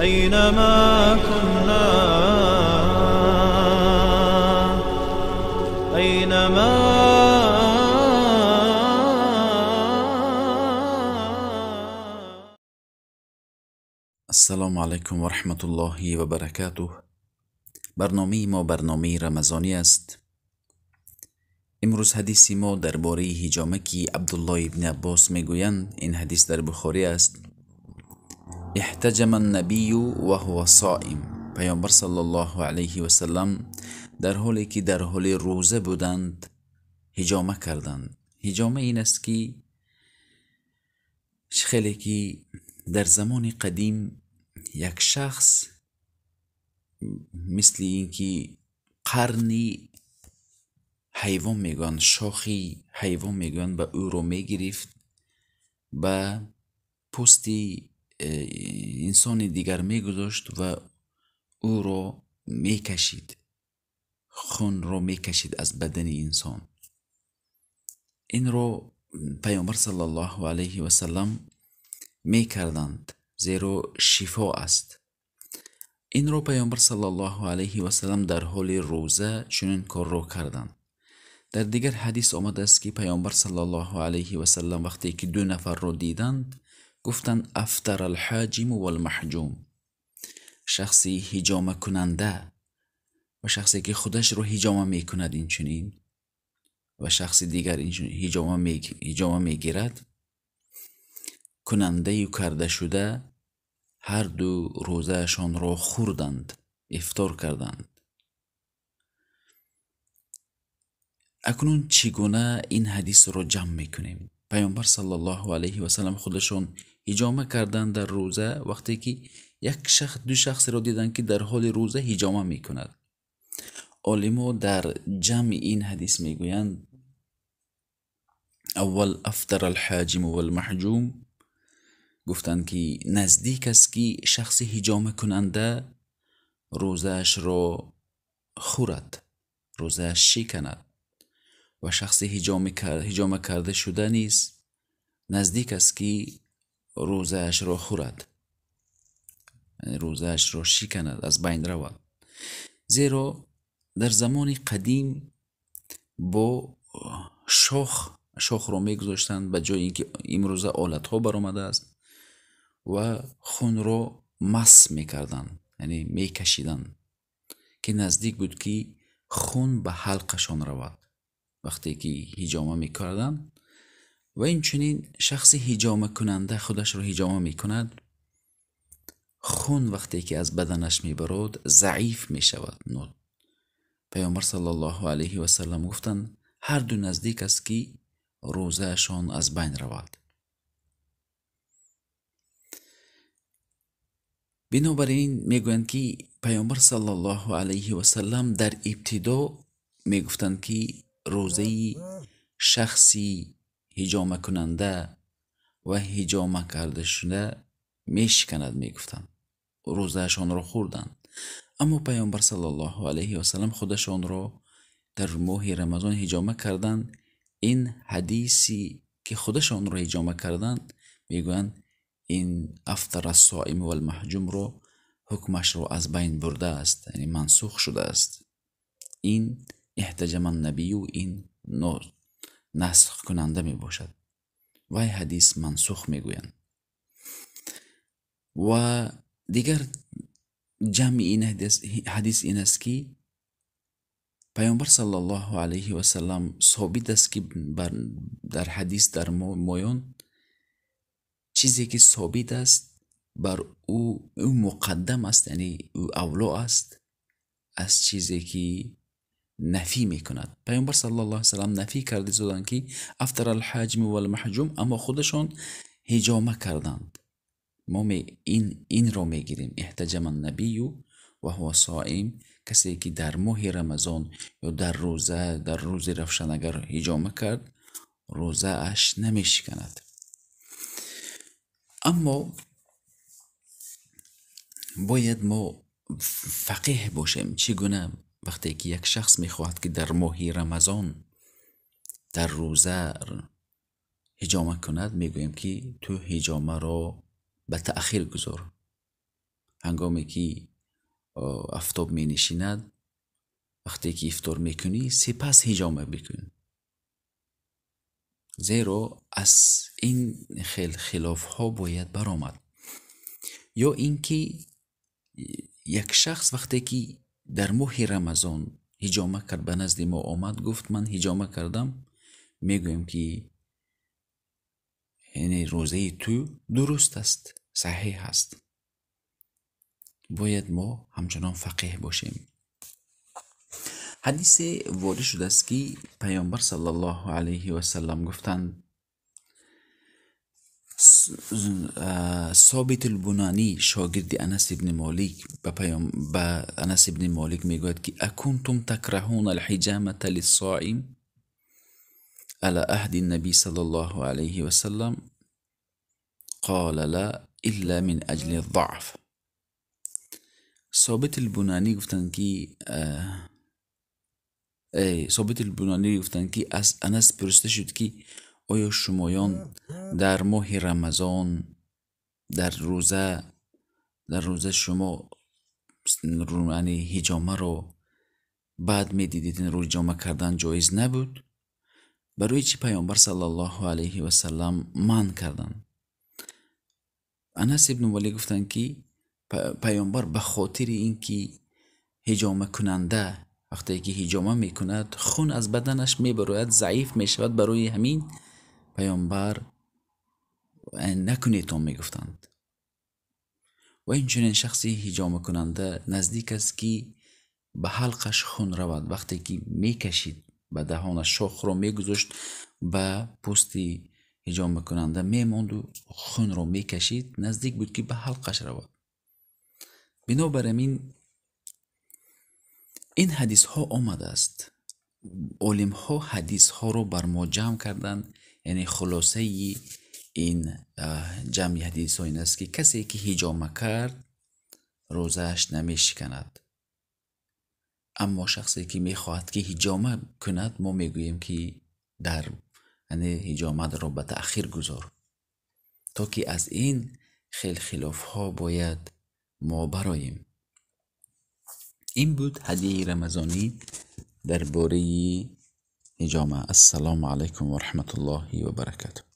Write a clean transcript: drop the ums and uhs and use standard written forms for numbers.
أينما كنا، أينما. السلام علیکم و رحمت الله و برکاته. برنامه ما برنامه رمضانی است. امروز حدیث ما درباره حجامه که عبدالله ابن عباس میگویند، این حدیث در بخاری است. احتجم النبی و هو صائم. پیامبر صلی الله علیه و سلم در حالی که در حال روزه بودند حجامه کردند. حجامه این است که خیلی که در زمان قدیم یک شخص مثل اینکه قرنی حیوان میگویند، شاخی حیوان میگویند، به او رو میگرفت، به پوست انسان دیگر میگذاشت و او رو میکشید، خون رو میکشید از بدن انسان. این رو پیامبر صلی الله علیه و سلم میکردند، زیرا شفا است. این رو پیامبر صلی الله علیه و سلم در حال روزه چنین کار رو کردند. در دیگر حدیث آمده است که پیامبر صلی الله علیه و سلم وقتی که دو نفر رو دیدند گفتند افطر الحاجم والمحجوم، شخصی حجامه کننده و شخصی که خودش رو حجامه میکند این چنین و شخص دیگر این حجامه میگیرد، کننده و کرده شده هر دو روزهشان را خوردند، افطار کردند. اکنون چگونه این حدیث را جمع میکنیم؟ پیامبر صلی الله علیه و سلم خودشان حجامه کردند در روزه، وقتی که یک شخص دو شخص را دیدند که در حال روزه حجامه میکند. عالما در جمع این حدیث میگویند اول افطر الحاجم والمحجوم، گفتند که نزدیک است که شخص حجامه کننده روزه‌اش را خورد، روزه‌اش شکند، و شخص حجامه کرده شده نیز نزدیک است که روزه‌اش را خورد، یعنی روزه‌اش را شکند، از بین رود. زیرا در زمان قدیم با شاخ را میگذاشتند به جای اینکه امروزه آلت‌ها برآمده است و خون را مس میکردند، یعنی میکشیدند که نزدیک بود که خون به حلقشان رود وقتی که حجامه میکردند. و این چنین شخص حجامه کننده خودش را حجامه میکند، خون وقتی که از بدنش میبرد ضعیف میشود. پیامبر صلی الله علیه و سلم گفتند هر دو نزدیک است که روزه‌شان از بین رود. بنابراین میگویند که پیامبر صلی الله علیه و سلم در ابتدا میگفتند که روزه شخصی حجامه کننده و حجامه کرده شده میشکند، میگفتند روزهشان را خوردند. اما پیامبر صلی الله علیه و سلم خودشان را در ماه رمضان حجامه کردند. این حدیثی که خودشان را حجامه کردند میگویند این افطر الصائم والمحجوم رو حکمش رو از بین برده است، یعنی منسوخ شده است. این احتجم النبی و این نسخ کننده می باشد و حدیث منسوخ می گویند. و دیگر جمع این حدیث این است که پیامبر صلی الله علیه و سلم ثابت است که در حدیث در مایون چیزی که ثابت است بر او مقدم است، یعنی او اولا است از چیزی که نفی میکند. پیامبر صلی الله علیه و سلم نفی کرده زدند که افطر الحاجم والمحجوم، اما خودشان حجامه کردند. ما این را میگیریم احتجم النبی و هو صائم، کسی که در ماه رمضان یا در روزه، در روز روشن اگر حجامه کرد روزه اش نمیشکند. اما باید ما فقیه باشیم. چگونه وقتی که یک شخص میخواهد که در ماه رمضان در روزه حجامه کند، میگوییم که تو حجامه را به تأخیر گذار، Ҳангоме ки офтоб менишинад, вақте ки ифтор мекунӣ, сипас ҳиҷома бикун. Зеро аз ин хел хилофҳо бояд баромад. Ё ин ки як шахс вақте ки дар моҳи Рамазон ҳиҷома кард, ба назди мо омад, гуфт ман ҳиҷома кардам, мегӯем ки яъне рӯзаи ту дуруст аст, саҳеҳ аст. Бояд мо ҳамчунон фақеҳ бошем. Ҳадисе ворид шудааст ки Паёмбар саллаллоҳу алайҳи васаллам гуфтанд, Собит ал-Бунонӣ шогирди Анас ибни Молик ба Анас ибни Молик мегӯяд ки акунтум такраҳуна ал-ҳиҷамата лис-соим ала аҳди ан-набӣ саллаллоҳу алайҳи васаллам қола ла илла мин аҷли ад-заъф. Собит ал-Бунонӣ гуфтанд ки аз Анас пурсида шуд ки оё шумоён дар моҳи Рамазон дар рӯза шумо яъне ҳиҷомаро баъд медидед, ин ҳиҷома кардан ҷоиз набуд? Барои чӣ Паёмбар саллаллоҳу алайҳи васаллам манъ карданд? Анас ибни Молик гуфтанд ки Паёмбар ба хотири ин ки ҳиҷомакунанда вақте ки ҳиҷома мекунад, хун аз баданаш мебарояд, заиф мешавад, барои ҳамин Паёмбар накунедтон мегуфтанд. Ва инчунин шахси ҳиҷомакунанда наздик аст ки ба ҳалқаш хун равад. Вақте ки мекашид, ба даҳонаш шохро мегузошт, ба пӯсти ҳиҷомакунанда мемонду хунро мекашид, наздик буд ки ба ҳалқаш равад. Бинобар ин ин ҳадисҳо омадааст. Олимҳо ҳадисҳоро бар мо ҷамъ карданд, яъне хулосаи ин ҷамъи ҳадисҳо ин аст ки касе ки ҳиҷома кард, рӯзааш намешиканад. Аммо шахсе ки мехоҳад ки ҳиҷома кунад, мо мегӯем ки дар яъне ҳиҷоматро ба таъхир гузор, то ки аз ин хел хилофҳо бояд мо бароем. Ин буд ҳадияи рамазонӣ дар бораи ҳиҷома. Ассалому алайкум ва раҳматуллоҳи ва баракатуҳ.